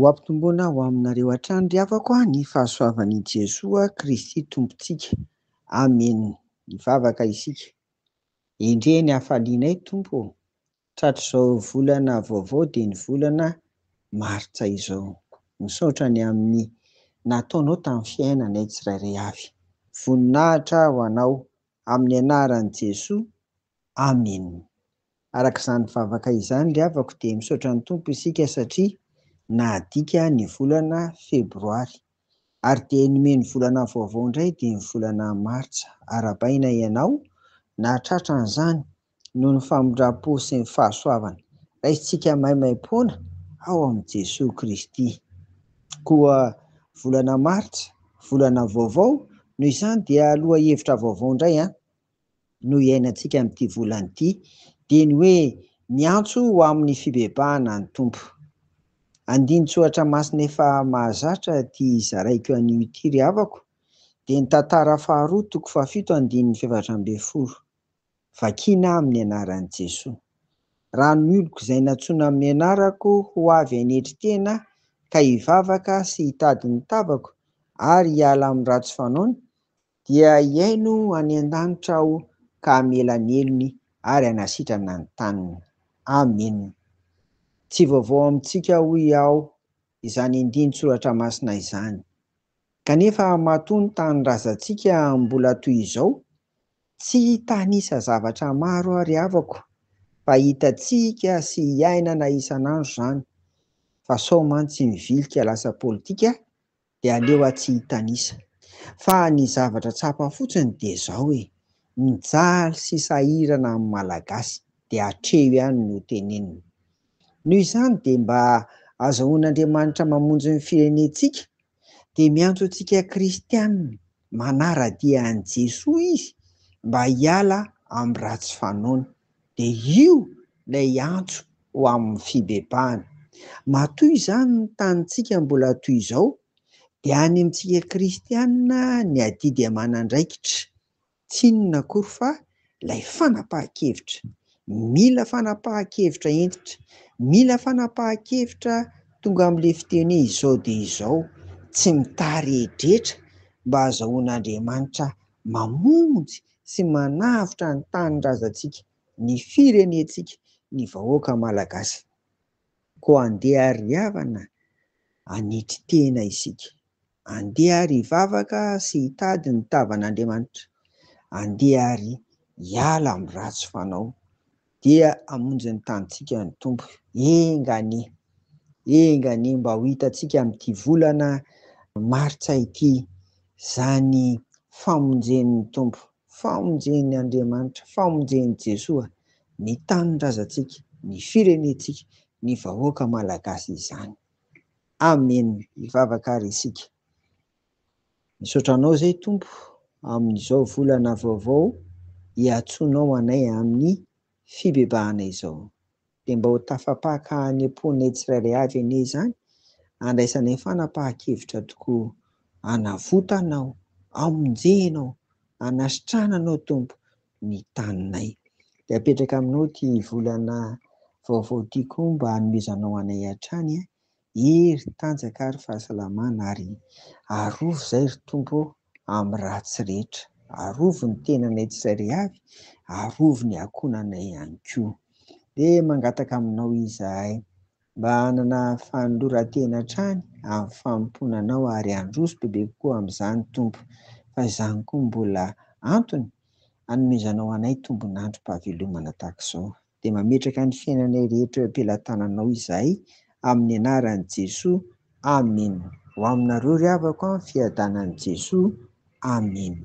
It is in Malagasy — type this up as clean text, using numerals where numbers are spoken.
Ho ampitomboina ho aminareo hatrany ry havako ny fahasoavan'i Jesoa Kristy Tompontsika. Amena. Hivavaka isika. Endrey ny hafalianay Tompo ô! Tratr'izao volana vaovao dia ny volana martsa izao. Misaotra ny amin'ny nataonao tamin'ny fiainanay tsirairay avy. Voninahitra ho Anao amin'ny anaran'i Jesoa. Amena. Araka izany vavaka izany ry havako dia misaotra ny Tompo isika satria nahadika ny volana febroary. Ary dia nomeny volana vaovao indray dia ny volana martsa. Arahabaina ianao nahatratra an'izany noho ny famindram-po sy ny fahasoavana raisintsika maimaimpoana ao amin'i Jesoa Kristy. Koa volana martsa, volana vaovao, noho izany dia lohahevitra vaovao indray an! no iainantsika amin'ity volana ity dia ny hoe miantso ho amin'ny fibebahana ny Tompo. Andinin-tsoratra masina efa mahazatra ity zaraiko anio ity ry havako dia ny tantara faharoa toko fahafito andininy faha-14. Vakiana amin'ny anaran'i Jesoa. Raha ny oloko izay nantsoina amin'ny anarako ho avy hanetry tena ka hivavaka sy hitady ny tavako ary hiala amin'ny ratsy fanaony Dia hihaino any an-danitra aho ka hamela ny helony ary hanasitrana ny taniny. Amena. Tsy vaovao amintsika hoy aho izany andinin-tsoratra masina izany. Kanefa matoa ny tanindrazantsika mbola toy izao, tsy hitanisa zavatra maro aho ry havako fa hitantsika sy iainana isan'andro izany fa sao mantsy mivilika lasa politika dia aleo aho tsy hitanisa. Fa ny zavatra tsapa fotsiny dia izao e, mijaly sy sahirana amin'ny Malagasy dia hatreo ihany no tenenina. Noho izany dia mba azahoan'Andriamanitra mamonjy ny firenentsika dia miantso antsika kristianina manara-dia an'i Jesoa Izy mba hiala amin'ny ratsy fanaony. Dia io ilay antso ho amin'ny fibebahana. Matoa izany ny tanintsika mbola toy izao, dia any amintsika kristiana ny adidy aman'andraikitra, tsy inona akory fa ilay fanapahan-kevitra. Mila fanapahan-kevitra hentitra, mila fanapahan-kevitra tonga amin'ilay fiteny hoe izao dia izao, tsy mitaredretra mba hahazahoan'Andriamanitra mamonjy sy manavotra ny tanindrazantsika, ny firenentsika, ny vahoaka malagasy. Koa andeha ary ry havana hanetry tena isika. Andeha ary hivavaka sy hitady ny tavan'Andriamanitra. Andeha ary hiala amin'ny ratsy fanao. Dia hamonjy ny tanintsika ny Tompo. Enga anie, enga anie mba ho hitantsika amin'ity volana martsa ity izany famonjen'ny Tompo, famonjen'ny Andriamanitra, famonjen'i Jesoa ny tanindrazantsika, ny firenentsika, ny vahoaka malagasy izany. Amen. Hivavaka ary isika. Misaotra Anao izay Tompo amin'izao volana vaovao iantsoanao anay amin'ny fibebahana izao. Dia mba ho tafapaka any am-ponay tsirairay avy anie izany, handraisanay fanapahan-kevitra tokoa hanavotanao, hamonjenao, hanasitrananao Tompo ny taninay. Dia apetraka aminao ity volana vaovao ity koa mba hanomezanao anay hatrany hery, tanjaka ary fahasalamana ary arovy izay ry Tompo ô amin'ny ratsy rehetra. Arovy ny tenanay tsirairay avy, arovy ny ankohonanay ihany koa. Dia mangataka aminao izahay mba hanana fanoloran-tena hatrany amin'ny fanompoana anao ary handroso bebe kokoa amin'izany Tompo fa izany koa mbola antony hanomezanao anay tombon'androm-pahavelomana tahaka izao. Dia mametraka ny fiainanay rehetra eo am-pelatananao izahay amin'ny anaran'i Jesoa. Amena. Ho aminareo ry havako an, fiadanan'i Jesoa. Amena.